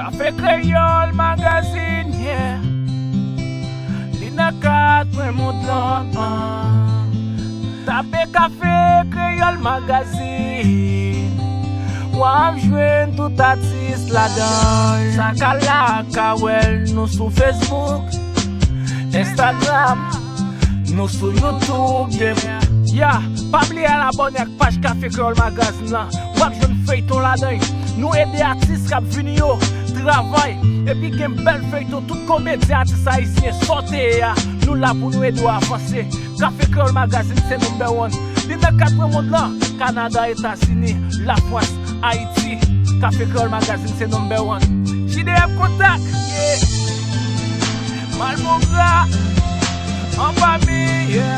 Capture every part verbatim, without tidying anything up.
Kafe Kreyòl Magazine, yeah. Li nan kat kwen mond lan. Tape Kafe Kreyòl Magazine. W ap jwenn tout atis ladan. Sa ka la ka wè l, nou sou Facebook, Instagram, nou sou YouTube. Yeah, pa bliye al abòne ak paj Kafe Kreyòl Magazine lan. W ap jwenn feyton ladan. Nou ede atis k ap vini yo travay. Epi gen bèl feyton, tout komedyen, atis ayisyen, sa w te ye a. Nou la pou nou ede w avanse. Kafe Kreyòl Magazine se number one. Li nan kat kwen mond lan, Kanada, Etazini, Lafrans, Ayiti. Kafe Kreyòl Magazine se number one. J D M Kontak, yeah. Malmogra, Anfami, yeah.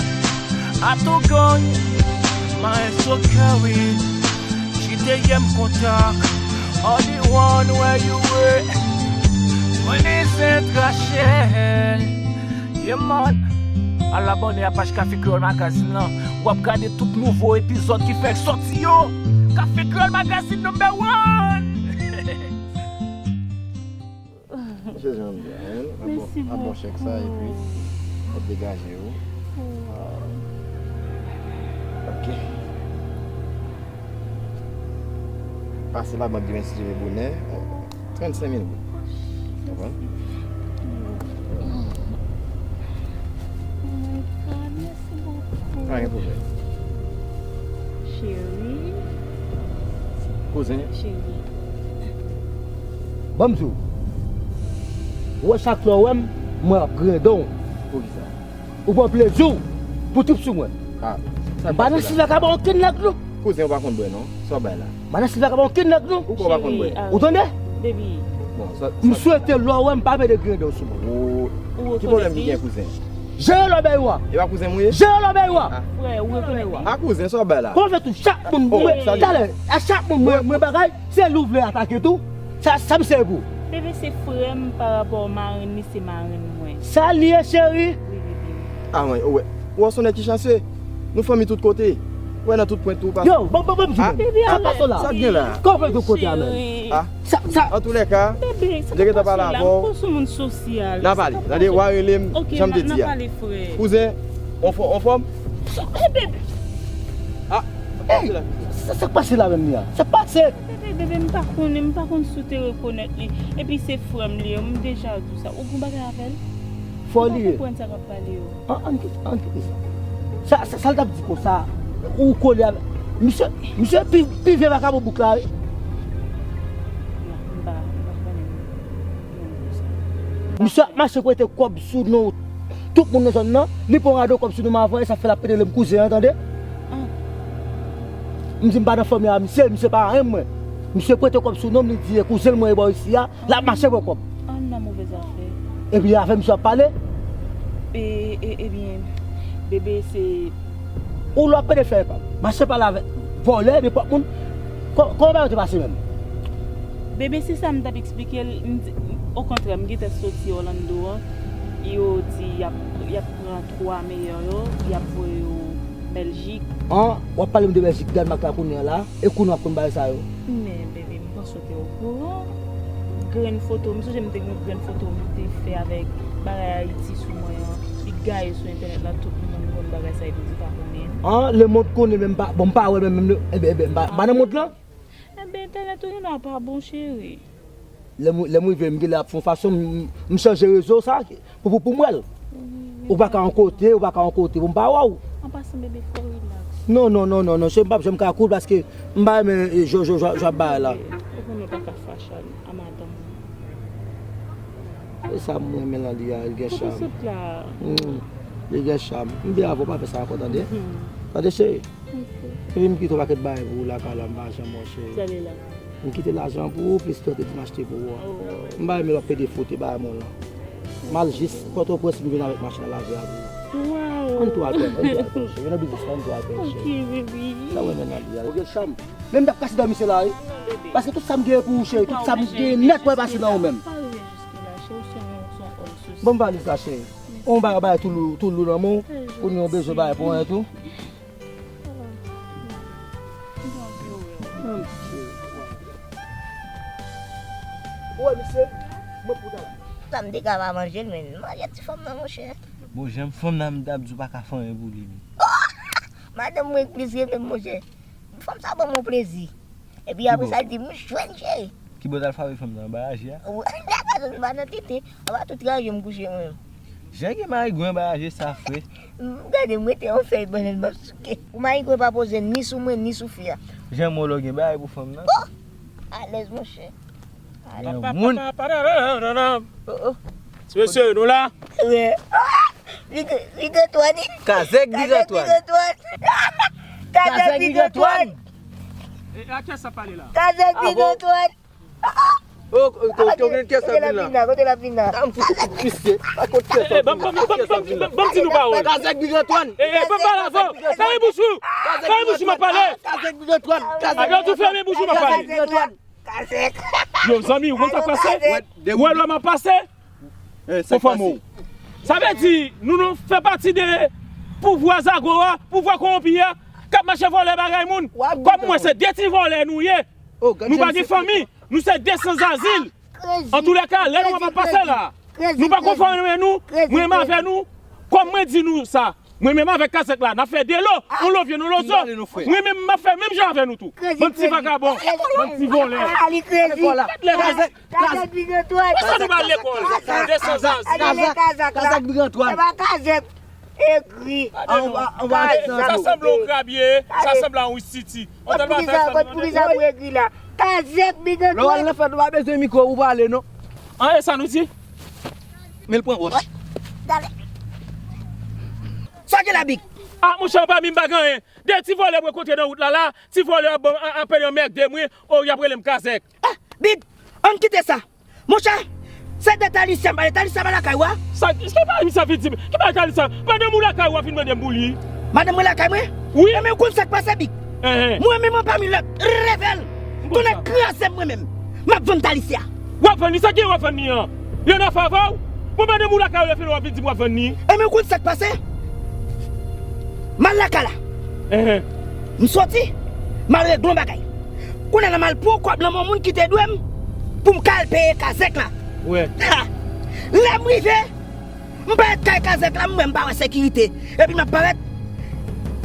Atougang, Maestro Kerwin, J D M Kontak, Only One Where You Were, Mwen ni Sent Rachel. Yeah man. Al abòne a paj Kafe Kreyòl Magazine lan. W ap gade tout nouvo epizòd ki fèk sòti yo. Kafe Kreyòl Magazine number one. Mesye Jean Pierre, hein? Mèsi bokou. Ap bon chèk sa epi w ap degaje w. Ok. Pase labank demen si Dye vle bonè. Trannsenk mil goud. Konprann? Oh my God, mèsi bokou. Pa gen pwoblèm. Cheri. Kouzen. Cheri. Ban m di w. Ou wè chak lè w wè m, mwen ap grendon. Poukisa? Ou pran plezi w pou trip sou mwen. Ah, sa k pase la? Madan Silva ka ba w okenn nèg non. Kouzen, ou pa konn bwè non. Sa w bay la? Madan Silva ka ba w okenn nèg non. Ou kwè w pa konn bwè? Ou tande? Baby. Bon, sa, sa. M swete lè w wè m pa mete grendon sou mwen. Ou, ou ki pwoblèm ki gen, kouzen? Jere lòbèy ou a. E pa kouzen m ou ye? Jere lòbèy ou a. Ah. Frè, ou rekonèt li? Ah, kouzen, sa w bay la? Kòman fè tou chak moun mwen, talè, a chak moun mwen, mwen bagay, se li w vle atake tou. Sa, sa m se pou. Bebe se frè m pa rapò marenn li se marenn mwen. Sa l ye, cheri? Wi, bebe. Ah, mwen, ou wè. Ou wè, se yon nèg ki chanse. Nou fanmi tout kote. Ou wè, nan tout pwen tou, ou pase. Yo, bon, bon, bon, ah, bebe, sa pase la. Sa k gen la? Kòman fè tout kote a menm? Ah. Sa, sa. Antoulèka, bebe, sa k ap pase la? M kwè se moun sosyal. N a pale. Tande, w a rele m, jan m te di a. Kouzen, anfò-, anfòm? Bebe. Ah, sa k pase la? Sa, sa k pase la menm li a? Sa k pase? Bebe, bebe, m pa konnen, m pa konn si w te rekonèt li. Epi se frè m li ye, m deja di w sa. Ou gon bagay avè l? Fò li ye. M pa konprann sa k ap pale yo. An, ann kite, ann kite sa. Sa, sa, sa l t ap di konsa, ou kole avè misye, misye pi, pi vye vakabon bouk la, wi. Non, m pa, m pa konnen moun konsa. Misye ap mache prete kòb sou non tout moun nan zòn nan. Li pran rado kòb sou non m avan, e sa fè l ap pede rele m kouzen an, tande? Ah. M di m pa nan fanmi a misye, misye pa renmen mwen. Misye prete kòb sou non m, li di e kouzen l mwen e bò isi a, l ap mache pran kòb. Ann nan movèz afè. Epi avè misye w ap pale? E, e, ebyen, bebe se. Ou lè w ap pede fè pa. Mache pale avèk vòlè, nenpòt moun. Kò-, kòman bagay yo te pase menm? Bebe, se sa m t ap eksplike l. M di, okontrè, m gentan soti Orlando an. Yo di y ap, y ap pran twa meyè yo, y ap voye yo Bèljik. An, w ap pale m de Bèljik, Dànmak la kounye a la, e kounye w ap konn bagay sa yo. Men, bebe, m panse w te okouran. Grenn foto, m sonje m te gen yon grenn foto m te fè avèk bagay Ayiti sou mwen an. Li gaye sou entènèt la, tout moun konn bagay sa, epi di pa konnen. An, lemonn konnen, men m pa, bon, m pa wè menm, menm, enben, enben, m pa, m pa nan mond lan. Enben, entènèt ou gen la pa bon, cheri. Lè m, lè m rive, m genlè ap fè yon fason, m, m chanje rezo sa, pou, pou, pou m wè l. Ou pa ka yon kote, ou pa ka yon kote, pou m pa wè w. An pasan, bebe, fò w rilaks. Non, non, non, non, non, cheri, m p ap janm ka cool, paske m pa renmen, e, jan, jan, jan, jan bagay la. Ou konnen w pa ka fache a madanm ou. E sa m renmen nan li a, li gen cham. Ou sot la. Hmm, li gen cham. M di avè w pa fè sa ankò, tande? Mhm. Tande, cheri? Ok. Epi m kite yon pakèt bagay pou ou lakay la, m pa janm wè w, cheri. Sa li la. M kite lajan pou ou, plis twa te di m achte pou ou an. Oh. M pa renmen lòt pede fote bagay mwen lan. M al jis Pòtoprens, m vin avèk machin nan lave a pou ou. Wow. Ann tou al pèn, ann tou al pèn, cheri. Yo nan biznis la, ann tou al pèn, cheri. Ok, baby. Sa w renmen nan li a? Ou gen cham. Men m t ap kase dòmi se la, wi. Paske tout sa m genyen pou ou, cheri, tout sa m genyen nèt, mwen pase nan ou menm. Pa rive jiske la, cheri, ou se yon, se yon òm sosyal. Ban m valiz la, cheri. On bagay, bagay tou lou, tou lou nan men w. Kounye a w bezwen bagay pou anyen tou. Ou wè, misye M te ka pa manje l, men m manje ti fanm nan, monchè. Bon, jan fanm nan, m t ap di w pa ka fè anyen pou li, men. Madanm mwen plis renmen m, monchè. Fanm sa ban m yon plezi. Epi apre sa, l di m jwenn cheri. Ki bò t al frape fanm nan, anba raje a? Wi, anba nan tete, anba tout raje m kouche mwen. Jan gen marigwen anba raje sa, frè. M gade, m rete yon fèy bannann m ap souke. Pou marigwen pa poze ni sou mwen, ni sou fi a. Jan mwen lò gen bagay pou fanm nan. Oh! Alèz, monchè. Alèz. Yon moun. Oh, oh. Mesye, nou la? Wi. Big, Big Antoine. Kazèk Big Antoine. Kazèk Big Antoine. Kazèk Big Antoine. E, a kiyès sa pale la? Kazèk Big Antoine. Oh, kote, kote, kote kiyès sa vin la? Kote l ap vin la? Kote l ap vin la? Dam fout misye. A kote kiyès sa vin la? Kote kiyès sa vin la? Ban m di nou pawòl. Kazèk Big Antoine. E, e, ban m pale avè w. Fèmen bouch ou. Fèmen bouch ou, m ap pale. Kazèk Big Antoine. Kazèk Big Antoine. Kazèk Big Antoine. Kazèk. Yo, zanmi, ou konn sa k pase? Kazèk. Wè, wè lwa m ap pase? Eh, sa k pase? Sa vle di, nou, nou fè pati de pouvwa zago a, pouvwa kowonpi a, k ap mache vòlè bagay moun. Kòm mwen, se de ti vòlè nou ye. Nou pa gen fanmi, nou se de sanzazil. Antoulèka, lè nou ap pase la, nou pa konfòme nou, mwen menm avè nou, kòm mwen di nou sa, mwen menm avèk Kazèk la, n ap fè delo, on lovye nou lozo. Mwen menm, m ap fè menm jan avè nou tou. Bann ti vagabon, bann ti vòlè. Kazèk Big Antoine. Kazèk Big Antoine. Kisa nou ba lekòl? Kazèk, de sanzazil. Kazèk Big Antoine. Se pa Kazèk egri. Anba, anba. Sa sanble yon krab ye, sa sanble yon wistiti. Kot poukisa, kot poukisa pou egri la? Kazèk Big Antoine. Lè w al nan fèt, ou pa bezwen mikwo pou pale, non. An, e sa nou di? Men l pran wòch. Gade. Sa gen la, Big? Ah, monchè, anba mi m pa gen anyen. De ti vòlè mwen kontre nan wout la la, ti vòlè ap ban, a, apèl anmède mwen, o, y ap rele m Kazèk. Ah, Big, ann kite sa. Monchè, se de Talisya m pale, Talisya pa lakay ou a? Sa, ki bagay misye ap vin di m? Ki bagay Talisya? Madanm ou lakay ou ap vin mande m pou li? Madanm mwen lakay mwen? Wi. Enben, ou konn sa k pase, Big? Enhen. Mwen menm anba mi lè revèl, tonnè kraze m mwen menm. M ap vann Talisya. W ap vann li? Sa ki w ap vann li an? Li annafè avè w? Mwen madanm ou lakay ou lè fini w ap vin di m w ap vann li. Enben, ou konn sa k pase? M al lakay la. Enhen. M soti, m al regle yon bagay. Kounye a la m al pran kòb nan men yon moun ki te dwe m pou m ka al peye Kazèk la. Wi. Ha! Lè m rive, m parèt kay Kazèk la, m wè m pa wè sekirite. Epi m ap parèt.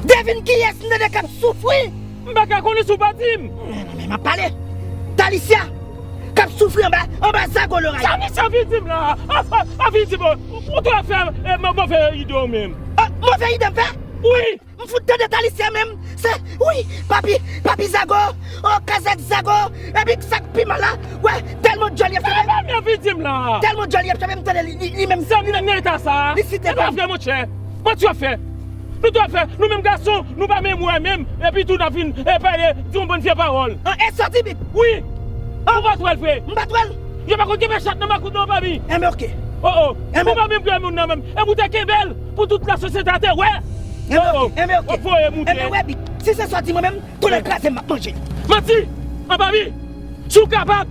Devine kiyès m tande k ap soufri. M pa ka konnen si w pa di m. Men, men, m ap pale. Talisya, k ap soufri anba, anba zago loray. Sa misye vin di m la? A, a, a vin di m, ou, ou twò fè, e, mo-, move ide w menm. Ah, move ide m fè? Wi. M fout tande Talisya menm. Se, wi, papi, papi zago, o, Kazèk zago. Epi sa k pi mal la, wè, tèlman djòl y ap fè menm. Sa misye vin di m la? Tèlman djòl y ap fè menm, tande li, li, li menm. Sa m nan eta sa? Li site pa vre, monchè. Manti w ap fè. Nou twò fè, nou menm gason, nou pa menm wè menm, epi tou n ap vin, e, pale, di yon bann vye pawòl. An, e sòti, Big? Wi. An. Ou pa twò l vre? M pa twò l. Yo pa konn kenbe chat nan makout non, anba mi. Enben, oke. O, o. Enben. Ou pa menm gen moun nan menm. E pou te kenbe l, pou tout lasosyete a te wè. Enben, oke. Enben, oke. W ap voye moute. Enben, wè, Big. Si se sòti mwen menm, tonnè kraze m, m ap manje. Manti! Anba mi! Si w kapab,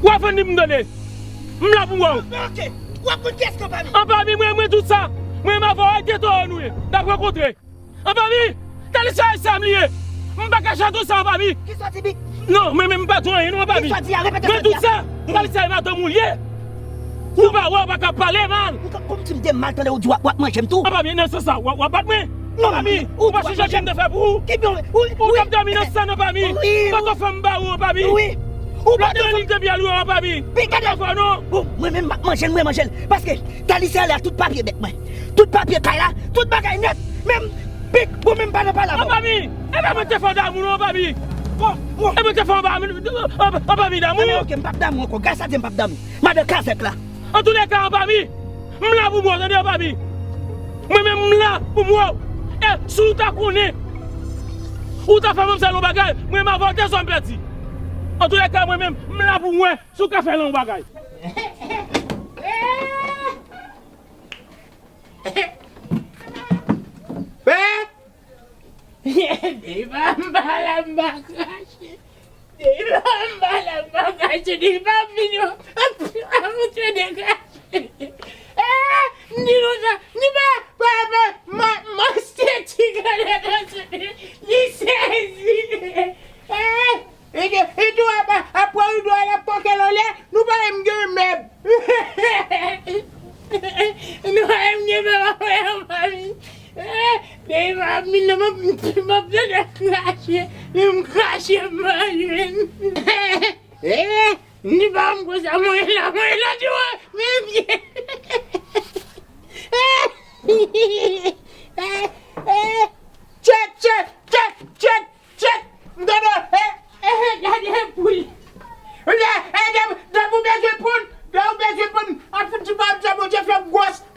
w a vann li pou m tande. M la pou wè w. Oke, w ap konn kiyès ki anba mi. Anba mi, mwen, mwen di w sa. Mwen menm avè w, e de towo nou ye. N ap rankontre. Anba mi, Talisya e sa m li ye. M pa ka chante w sa anba mi. Kisa w di, Big? Non, mwen menm m pa di w anyen non anba mi. Kisa w di a? Repete sa w di a. Mwen di w sa. Talisya e madanm ou l ye. Ou pa wè, ou pa ka pale mal. Ou ka, kòmsi m te mal tande, ou di w ap, w ap manje m tou. Anba mi, nan sans sa, w ap, w ap bat mwen. Non, anba mi, ou pa sonje jan m te fè pou ou. Ou t ap dòmi nan sann anba mi. Wi. Pòtofè m ba ou anba mi. Wi. Ou pòtofè m. Lòt de lik de byèl ou anba mi. Pi gade. Ou pa ka fè non. Bon, mwen menm m ap manje l, mwen manje l. Paske Talisya ale a tout papye bèt mwen. Tout papye kay la, tout bagay nèt. Menm, Big, ou menm pa nan pale avè w. Anba mi. E pa mwen te fè w damou non, anba mi. Bon, bon. E mwen te fè w anba mi, anba mi damou. Enben, oke, m p ap damou ankò. Gras a Dye, m p ap damou. Madan Kazèk la. Antoulèka, anba mi, m la pou mwen, tande, anba mi. Mwen menm, m la pou mwen. E si w ta konnen, ou ta fè manmzèl yon bagay, mwen menm avè w, de zòn pèdi. Antoulèka, mwen menm, m la pou mwen, si w ka fè l yon bagay. Pè! Devan m pa la, m pa krache. Devan m pa la, m pa krache. Devan m vini, a moutre degaje. Eh, m di nou sa, ni pa, pa, pa, ma, monstè ti gade nan sou li, li sezi. Eh, e di, e di w ap, ap pran rido a, l ap kòkèl anlè, nou pa menm gen mèb.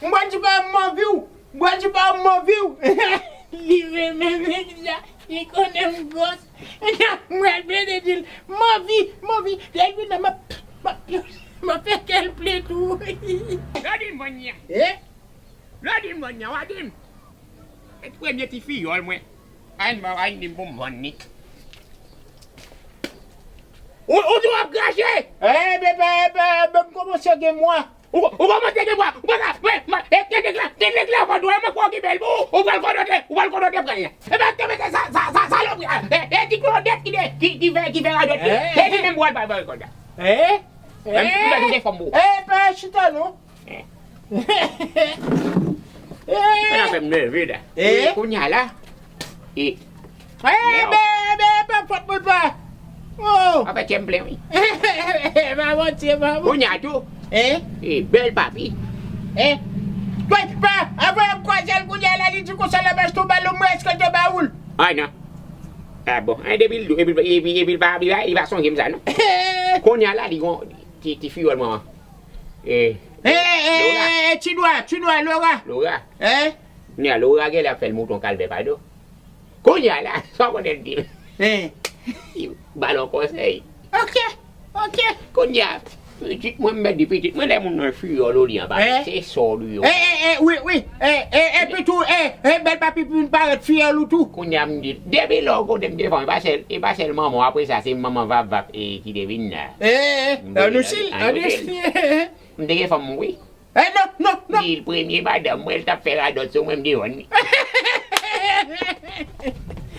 M pral di pa m anvi w. M pral di pa m anvi w. Li renmen m deja. Li konnen m gwòs. Mwen pede di l, m anvi, m anvi. Lè l vin la, m ap, m ap, m ap fè kè l plen tou. Lodi mwen nyan. Eh? Lodi mwen nyan, w a di m. E premye ti fiyòl mwen. Ann, ann di m pou m vann li. Ou, ou di w ap krache? Eh, bebe, bebe, m kòmanse gen mwa. Ou, ou kòmanse gen mwa. Ou pa ka, mwen, mwen, e, gen nèg la, gen nèg la, fò dwe, mwen kwè w ki bèl pou ou. Ou pral kòdòte, ou pral kòdòte pran l. E ben, te mete sa, sa, sa, salopri a. E, e, ti Claudette ki de, ki, ki fè, ki fè radòt li. Eh. E li menm pral, pral, pral kòdòte. Eh? Mwen, mwen, mwen, fòm pou ou. Eh, pa chita non. Eh. Men afè m nève la. Eh? Kounye a la. Eh. Eh, ben, ben, pa fòt mwen pa. Oh. Afè tchè m plen, wi. Pa manti, pa manti. Kounye a tou. Eh? Eh, bèl papi. Eh? Kwè, pa, apre m kwaze l kounye a la, li di konsa la bèch tou ba l, mwen èske l te ba ou l? Ah, non. Ah, bon. Eh, depi l dou, epi, epi, epi l pa, li pa, li pa sonje m sa, non. Kounye a la, li gon, ti, ti fiyòl mwen. Eh, eh, eh, Laura. Eh, eh, ti nwa, ti nwa, Laura. Laura. Eh? Kounye a Laura genlè ap fè l mouton kalvè pado. Kounye a la, sa w konnen l di m? Eh. Li ba l yon konsèy. Ok, ok. Kounye a, pitit mwen, m mèt di pitit mwen, lè moun nan fiyòl ou li anba, eh? Se sa w li yo. Eh, eh, eh, wi, wi. Eh, eh, epi tou, eh, eh, bèl papi pou vin parèt fiyòl ou tou. Kounye a, m di, depi lè w konnen m devan, e pa sèl, e pa sèl manman w, apre sa, se manman vap vap, eh, ki te vin la. Eh, eh, ann osi, ann osi. M te gen fanm mwen, wi. Eh, non, non, non. Li premye madanm mwen, l t ap fè radòt sou mwen, m te vann li.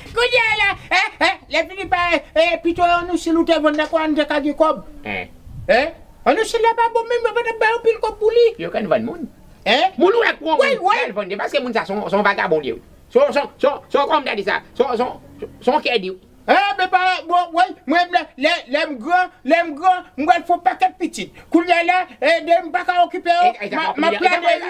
Kounye a la, eh, eh, lè fini pa, eh, eh, pito ann osi l ou te vann nan, kwa n te ka gen kòb. Eh. Eh? Ann osi l la pa bon, menm yo pa t ap bay anpil kòb pou li. Yo konn vann moun. Eh? Moun ou wè k pran moun, wi, wi, l al vann li, paske moun sa se yon, se yon vagabon li ye. Se yon, se yon, se yon, se yon, kòman m ta di sa? Se yon, se yon, se yon kèdi. Eh, men pa, bon, wi, mwen, lè, lè, lè m gran, lè m gran, m pral fè yon pakèt pitit. Kounye a la, eh, de m pa ka okipe yo, m a, m a plane youn.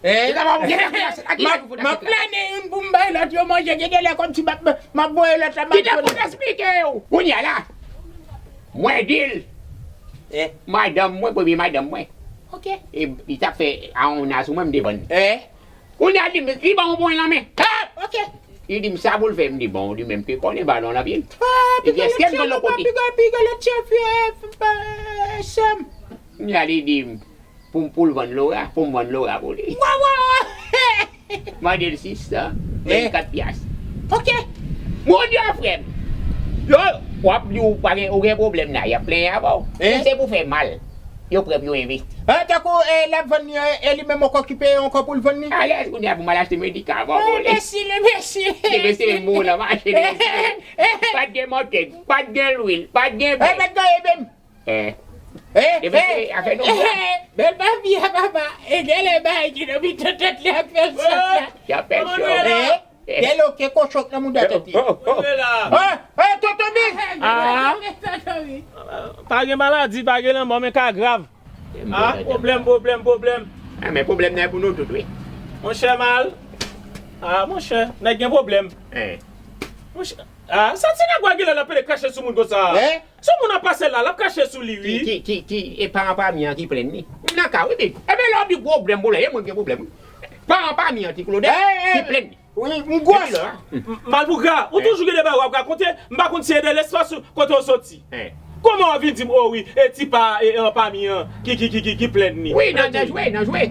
Eh? M a, m a plane youn pou m bay lòt yo manje, gen de lè kòmsi m ap, m ap voye lòt la, m ap voye lòt la. Kite pou m esplike w. Kounye a la, mwen di l, eh, madanm mwen, premye madanm mwen. Ok. E, li t ap fè awonna sou mwen, m te vann. Eh? Kounye a, li di m, li ban m yon pwen nan men. Ah, ok. Li di m sa pou l fè, m di bon, li menm ki konnen balon nan pye l. Ah, li di èske m jwenn yon kote? Piga, piga, lòt chèf, eh, eh, sè m. Kounye a, li di m pou, pou l vann Laura, pou m vann Laura pou li. Waw, waw, waw. Mande l sis san vennkat pyas. Ok. Mon Dye, frè m. Yo, w ap di w pa gen, ou gen pwoblèm la, y ap plenyen avè w. Eh? Se pou fè mal. Yo prè pou yo envesti. Ah, tankou, eh, l ap vann li, eh, e li menm ankò ki peye ankò pou l vann li. Alèz, kounye a pou m al achte medikaman pou li. Enbesil, enbesil. Enbesil, m bon nan mache, enbesil. Pa t gen mantèg, pa t gen lwil, pa t gen bè. Eh, pa t gen ebyen. Eh. Eh, enbesil, eh, afè nou la. Bèl papi a papa, e genlè bagay ki nan mitan tèt li ap fè l sòt la. Y ap fè l sòt. Eh? Kèl oke kochon k nan mouda tèt li. Oh, oh, oh. Eh, eh, Tonton Big! Ah. Pa gen maladi, pa gen lanmò, men ka grav. Ah, pwoblèm, pwoblèm, pwoblèm. Ah, men pwoblèm nan pou nou tout, wi. Monchè mal. Ah, monchè, nèg gen pwoblèm. Eh. Monchè, ah, sa ti nèg w a genlè l ap pede krache sou moun konsa. Eh? Si yon moun ap pase la, l ap krache sou li, wi. Ki, ki, ki, ki, e paran pami an ki plenn li. M nan ka, wi, big. Ebyen, lè w di pwoblèm, pwoblèm, e mwen ki gen pwoblèm, wi. Paran pami an, ti Claudette, ki plenn li. Wi, m gwòs. Depi lè a. M, Malpougra, ou toujou gen de bagay w ap rakonte, m pa konn si e de lespas ou kote w soti. Kòman w vin di m, o wi, e ti pa, e, an pami an, ki, ki, ki, ki, ki plenn li. Wi, nan, nan jwe, nan jwe.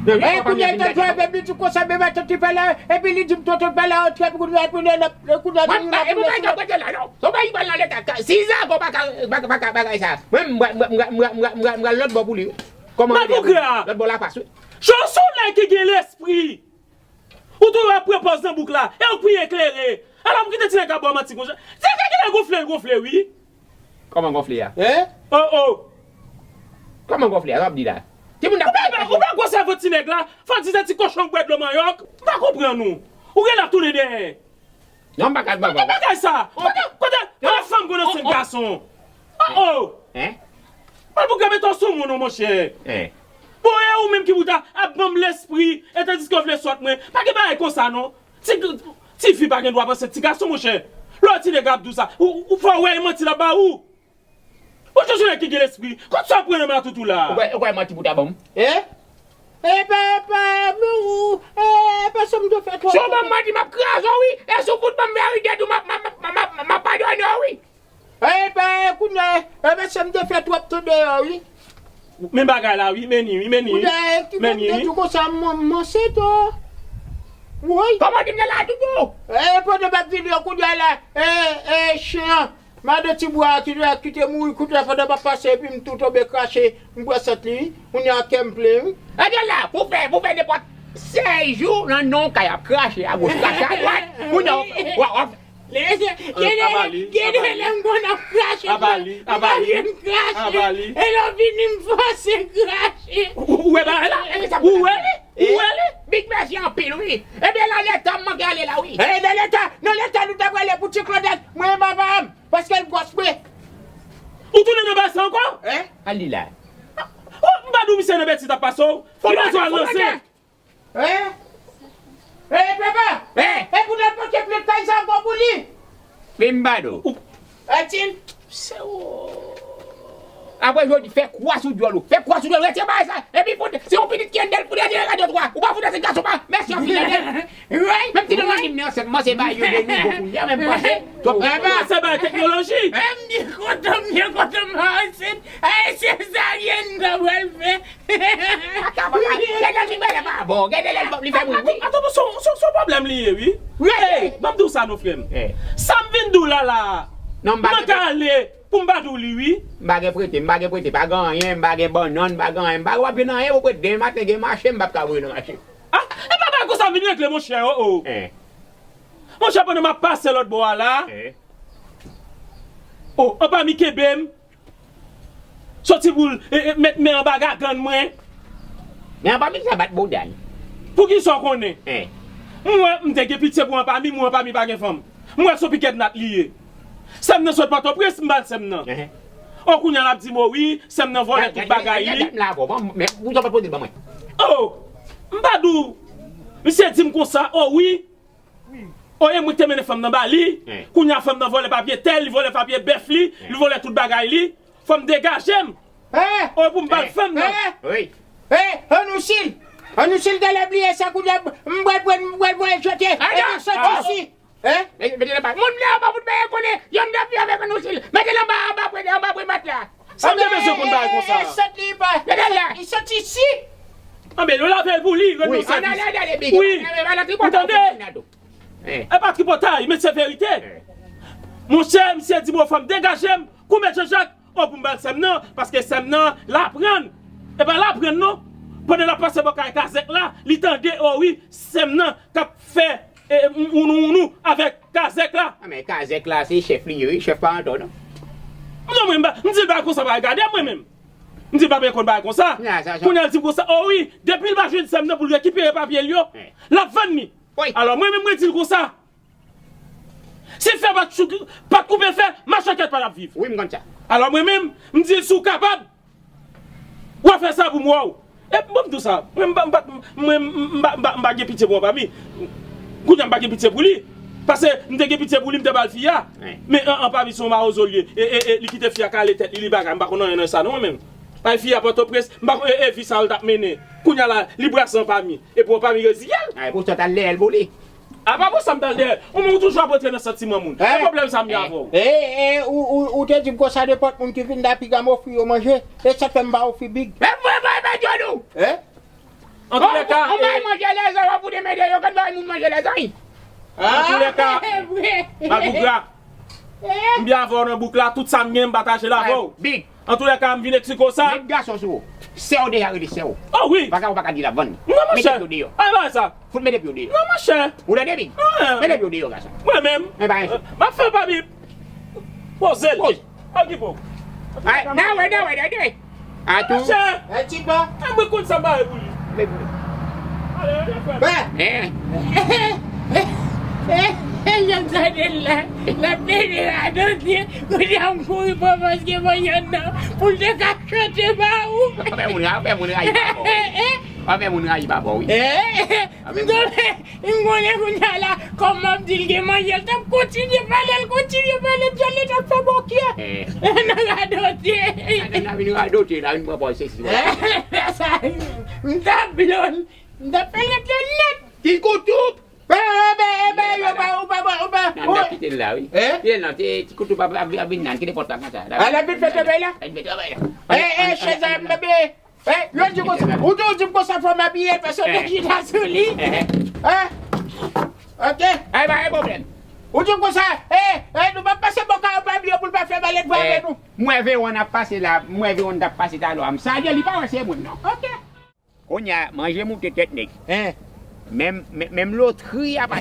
Nan jwe, an pami an vin gade. Epi li di konsa, men matant li pa la, epi li di m tonton pa la, antre, epi kounye a, epi kounye a, kounye a, kounye a, kounye a, kounye a, kounye a, non. Son bagay ki pral nan leta, ka, si zago pa ka, pa ka, pa ka bagay sa, mwen, m pral, m pral, m pral, m pral, m pral, m pral lòt bò pou li, wi. Kòman rele? Malpougra! Lòt bò lapas, wi. Jan w se yon nèg ki gen lespri. Ou toujou ap pran pòz nan bouk la, e ou k pi eklere. Alò, pou kite ti nèg la ba w manti konsa. Ti nèg la genlè gonfle, l gonfle, wi. Kòman gonfle a? Hein? Oh, oh. Kòman gonfle a? Sa w ap di la? Timoun ap pale. Ou pa, ou pa gwo sèvo ti nèg la, fò di se ti kochon k bwè dlo manyòk. M pa konprann ou. Ou genlè ap tounen dèyè. Non, m pa ka, m pa ka. Kote bagay sa? Kote, kote, kote fanm konn ansent gason? Oh, oh. Hein? Malpougra, mete w sou moun, non, monchè. Hein? Bon, e ou menm ki pou ta ap ban m lespri, e tandiske w vle sòt mwen. Pa gen bagay konsa, non. Ti, ti fi pa gen dwa panse ti gason, monchè. Lè w ti nèg ap di w sa, ou, ou fò wè e manti l ap ba ou. Ou jis yon nèg ki gen lespri. Kot sa w pran nan matoutou la? Ou kwè, ou kwè manti pou ta ban m? Eh? Eh, pa, Si w ban m manti, m ap kraze w, wi. E si w fout ban m verite tou, m ap, m ap, m ap, m ap, m ap padone w, wi. E, ben, kounye a, e, mesye, m te fè twòp tan deyò, wi. Men bagay la, wi, men ni, wi, men ni, wi. Kounye a, e, ki Men ni, wi. Tou konsa, m, m ansent, o. Woy. Kòman di m nan la, toutou? E, pandan m ap vini, kounye a la, e, e, chen an, madan Tibwa a ki, ki te mouri, kounye a, pandan m ap pase, epi m tou tonbe krache, m pran sant li, wi. Kounye a, kè m plen, wi. Ebyen la, pou fè, pou fè nenpòt sèz jou, nan non w kay ap krache, agoch, krache adwat, kounye a, w, w, w, Lè, gen de, gen de lè m konn ap krache, m pa vle m krache. E lè w vini m fòse krache. Ou, ou wè bagay la? Ou wè li? Ou wè li? Big mèsi anpil, wi. Ebyen, la leta m manke ale la, wi. E, nan leta, nan leta nou ta prale pou ti Claudette, mwen e papa m, paske l gwòs mwen. Ou tounen nan bagay sa ankò? Hein? Al li la. Ou, m pa di w misye nan betiz ap pase w. Li bezwen al nan zen. Hein? Eh, papa! Eh! E pou n al pote plent kay sa ankò pou li? Men m ba nou. Etin? Se ou. Apre jodi, fè kwa sou dyòl ou. Fè kwa sou dyòl ou. Retire bagay sa. Epi pou, se yon pitit ki anndan l pou dènye gade twa. Ou pa fout se gason pa. Mèsi anpil, Daniel. Menm si nou nan lim nan, se kòmanse bay yo de nouvo kounye a, menm panse. Papa! Kòmanse bay teknoloji. Eh, m byen kontan, m byen kontan, m ansent. Ay, sezaryèn, sa pral fè. Gade lè l pa bon, gade lè l pa, li fè bri, wi. Atann, se, se, se yon pwoblèm li ye, wi. Ey, ban m di w sa non, frè m. Sa m vin di w la, la. Non, m pa gen prete. Mwen ka ale pou m pa di w li, wi. M pa gen prete, m pa gen prete, pa gen anyen, m pa gen bannann, m pa gen anyen, m pa gen, w ap jwenn anyen pou prete. Demen maten gen mache, m p ap ka voye nan mache. Ah, e pa bagay konsa m vin regle, monchè, o, o. Monchè, pandan m ap pase lòt bò a la, o, anpami kenbe m. Soti pou l, e, e, met men anba gagann mwen. Men anpami sa bat bouda l. Poukisa w konnen? M wè, m te gen pitye pou anpami, m wè anpami pa gen fanm. M wè se yon pikèt nat li ye. Sè m nan sot Pòtoprens, m ba l sè m nan. O, kounye a l ap di m, o wi, sè m nan vòlè tout bagay li. O, m pa di w. Misye di m konsa, o wi. O, e mwen ki te mennen fanm nan ba li. Kounye a fanm nan vòlè papye tè l, li vòlè papye bèf li, li vòlè tout bagay li. Fò m degaje m. O, e pou m ba l fanm nan. Anousil! Anousil, talè bliye sa kounye a, m pral pran, m pral voye jete. Epi soti isi. Mete l anba. Moun la pa fout byen konnen, yon nèf yo avèk Anousil. Mete l anba, anba, anba, anba matla. Sa m te bezwen konn bagay konsa. Sot li pa. Mete l la. Li soti isi. Anben, nou lave l pou li, rann nou sèvis. Wi. Ou tande? E pa tripotay, men se verite. Monchè, misye di m, o, fò m degaje m, kou mèt Jean Jacques, o, pou m ba l sè m nan, paske sè m nan, l aprann. E pa l aprann non. Pandan l ap pase bò kay kazèk la, li tande, o wi, sè m nan k ap fè, e, e, ounou ounou avèk kazèk la. A, men kazèk la, se chèf li ye, wi, chèf pa antò, non. Non, mwen, m pa, m di l bagay konsa, pa regade mwen menm. M di l pa byen konn bagay konsa. Kounye a l di m konsa, o wi, depi l pa jwenn sè m nan pou l rekipere papye l yo, l ap vann li. Alò, mwen menm, mwen di l konsa. Si fè pa t chou-, pa t koupe fè, machann kèt pa t ap viv. Wi, m konn sa. Alò, mwen menm, m di l, si w kapab, w a fè sa pou m wè w. E bon, m di w sa, mwen, m pa, m pa, mwen, m pa, m pa, m pa, m pa gen pitye pou anpami. Kounye a, m pa gen pitye pou li. Paske m te gen pitye pou li, m te ba l fi a. Men an, anpami se yon mawozo l ye. E, e, e, li kite fi a kale tèt li, li bagay. M pa konn anyen nan sa, non, mwen menm. Ay, fi a Pòtoprens, m pa konn, e, e, vi sa l t ap mennen. Kounye a la, li brase anpami. E pou anpami reziye l. Ay, pou sa w t al dèyè l pou li. A pa pou sa m t al dèyè. Ou menm ou toujou ap rantre nan santiman moun. E pwoblèm sa m gen avè w. E, e, ou, ou, ou te di m konsa nenpòt moun ki vin la piga m ofri yo manje. E sa k fè m pa ofri Big. Men mwen pa, pa djòl ou. Antoulèka, ou bay manje lèzòm, w ap fout anmède yo, gad bay moun manje lèzòm. Antoulèka, Mabougra. M byen avè w nan bouk la, tout sa m gen, m pataje l avè w. Big. Antoulèka, m vin eksplike w sa. Met gason sou ou. Sè w deja rele sè w. O wi. Bagay ou pa ka di l ap vann. Non, monchè. Mete pye w deyò. Ay, bagay sa. Fout mete pye w deyò. Non, monchè. Ou tande, Big? Mete pye w deyò, gason. Mwen menm. Men pa anyen. M ap fè pa Bib. Poze l. Poze. Okipe w. Ay, nan wè, nan wè, nan wè. Atou. Monchè. Ay, ti pa. Ay, mwen konn sa m pare pou li. Ale, ale, frè. Bè. Jan m tande l la, l ap pede radote, kounye a m kouri pran paske mwen jwenn nan, pou l te ka chante ba ou. Fè moun ra-, fè moun rayi papa w. Fè moun rayi papa w, wi. M tonbe, m konnen kounye a la, kòm m ap di l gen manje, l t ap kontinye pale, l kontinye pale, djòl li t ap fè bòkyè. Nan radote. L a vin radote, l a vin pran pòz sesi. Sa, m t ap blo l, m t ap pale l nèt. Ti koutou. Eh, eh, ben, eh, ben, yo pa, ou pa, ou pa, Nan, ou nan kite l la, wi. Eh? Kite l nan, ti, ti koutou pa, pa, pa vin nan, kite pòt la konsa. Ala vin fè travay la. Vin fè travay la. Eh, eh, chèz la, bebe. Eh, yo di konsa, ou di, ou di m konsa fò m abiye, paske Eh. Nèg chita sou li. Eh. Eh? Ok. Eh, pa gen pwoblèm. Ou di m konsa, eh, eh, nou pa pase bò kay ou pa bliye pou l pa fè malèt vre avè nou. M wè Veron ap pase la, m wè Veron t ap pase talè a. M salye li, pa wè se moun, non. Ok. Kounye a, manje moute tèt nèg. Hein? Menm, menm, menm lotri a pa.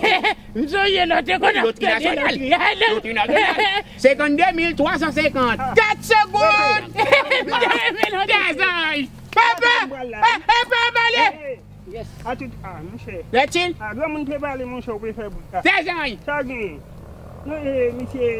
M sonje lè w te konn ap Lotri tande nasyonal. Lotri a, non? Lotri nasyonal. Senkannde mil twa san senkant. Kat segonn! Dèzanj! Papa! Eh, eh, papa, ale! Yes. A tout, a, monchè. Lètil? A, granmoun pe pale, monchè, ou pe fè bri. Dèzanj! Sa gen? Non, e, misye.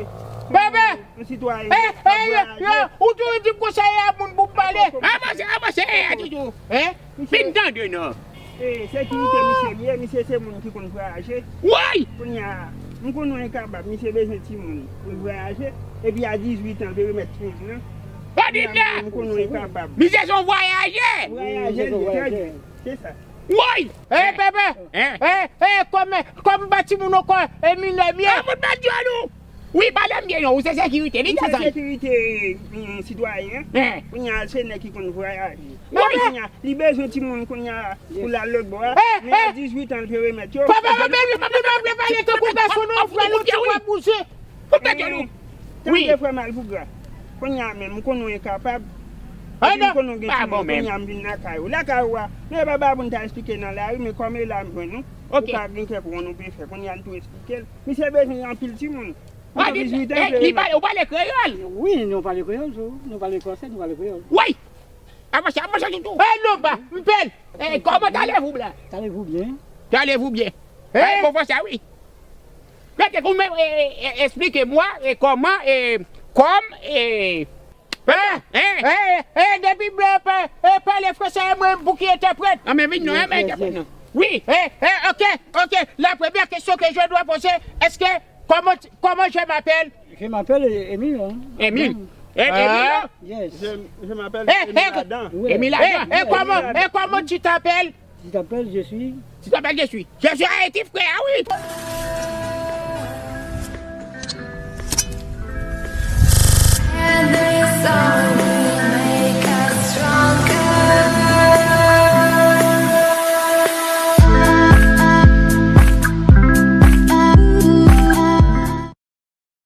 Papa! Yon sitwayen. Eh, eh, yo, yo, ou toujou di m konsa, e a moun pou m pale. Avanse, avanse, e a toujou. Hein? Fin tande non. E, sekirite misye li ye, misye se moun ki konn vwayaje. Woy! Kounye a, m konnen w enkapab, misye bezwen timoun pou l vwayaje, epi a dizuit an, l pe remèt timoun nan. Kounye a, m konnen w enkapab. Misye se yon vwayajè! Vwayajè, li ye, trè byen. Se sa. Woy! Eh, bebe! Hein? Eh, eh, kòm, kòm m pa timoun ankò, e minè m ye. Ah, moun pa dyòl ou! Wi, pale m byen non, ou se sekirite, li Li se dèzanj. Sekirite, mm, sitwayen. Hein? Kounye a, se nèg ki konn vwayaje. Wi. Kounye a, li bezwen timoun kounye a pou l al lòt bò a. Eh, men a eh. Dizuit an, l pe remèt yo. Papa, papa, papa, papa, pale tankou gason non, frè nou ti wè bouje. Koupe djòl ou. Tande frè Malpougra. Kounye a menm, m konnen w enkapab. Epi m konnen w gen timoun, kounye a m vin lakay ou. Lakay ou a, men e pa bagay pou n ta eksplike nan lari, men kòm e la m jwenn ou, ou ka gen kèk wonn ou pe fè. Kounye a n tou eksplike l. Misye bezwen anpil timoun. Li pale, ou pale kreyòl? Wi, nou pale kreyòl tou. Nou pale fransè, nou pale kreyòl. Woy! Avanse, avanse toutou. Eh, non, pa, m pèl. Eh, comment allez-vous, là? Allez-vous bien? Allez-vous bien? Eh, bon fransè, wi. Rete pou mwen, eh, eh, expliquez-moi, eh, comment, eh, comme, eh, eh, eh, eh, depi blan pa, eh, pale fransè, e mwen pou ki entèprèt. Ah, men vin non, eh, men entèprèt non. Wi. Eh, eh, ok, ok. La première question que je dois poser, est-ce que, comment, comment je m'appelle? Je m'appelle Émile, hein. Émile. Eh, Émile, hein? Yes. Je, je m'appelle Émile Adam. Oui. Émile Adam. Eh, comment, eh, comment tu t'appelles? Tu t'appelles, je suis. Tu t'appelles, je suis. Je suis Haïti, frère, ah oui.